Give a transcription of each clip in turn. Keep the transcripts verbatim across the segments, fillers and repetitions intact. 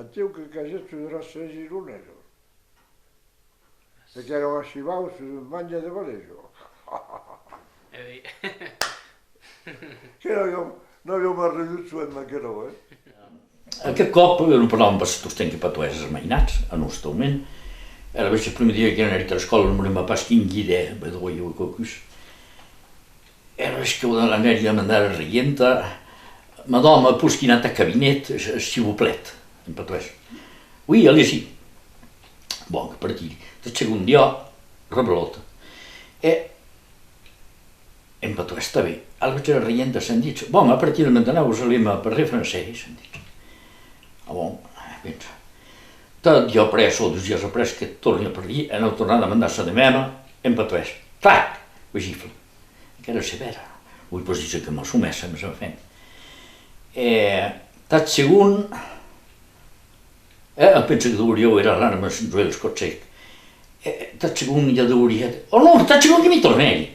Atiu que casèt sus era sèis ironesos. E qu'èran achivaus sus un manja de valejo. E oui. Que n'aviam, n'aviam arridut soent d'aquerò, eh? Aqueth còp, eh, non parlàvem pas tostemp que patoès es mainats, a non taument. Alavetz, eth prumèr dia que anèri tà l'escòla, non me lembra pas quin guide, eh, ben, doi o quauqu'us. Alavetz que anèri demandar era regenta: «Madame, pòsqui anar tà cabinet, s'il vous plaît», en patoès. «Oui, allez-y.» Bon, que partiri. Eth segon dia, rebelote. E en patoès tanben. Alavetz era regenta se'n ditz: «Bon, à partir de maintenant, vous allez me parler français», se'n ditz. «Ah bon?» pensa. Tà dia après, o dus dias après, que torni a partir, e anau tornar demandar sa de mèma en patoès. Trac! Me gifla. Qu'èra sevèra. Voi pas díser que m'assomèsse, mes enfin. E tà eth segon, e, e pensa que deuriá aver las larmas en uelhs còp sec. E tà eth segon, ja deuriá: «Oh non, tà eth segon que m'i tornèri.»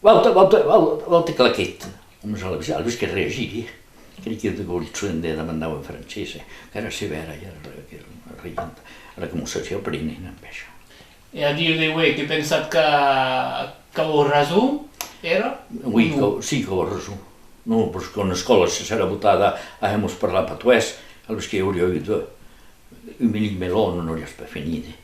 «Vau-te, vau-te, vau-te, vau-te claquet.» Òmes, alavetz, alavetz que reagiri, eh. Crei que deguèri soent de demandar en francés, eh. Qu'èra sevèra, ja, era, era regenta, ara que mos hasiá préner, n'empècha. E a dia de uei, que pensatz qu'a-, qu'avó rason, era? Oui, o non? Qu'a-, si, qu'avó rason. Non, parce qu'una escòla se s'èra votada a hèr-mos parlar patoès, alavetz que i auriá agut, eh, un milic melon, non auriás pas fenit, eh.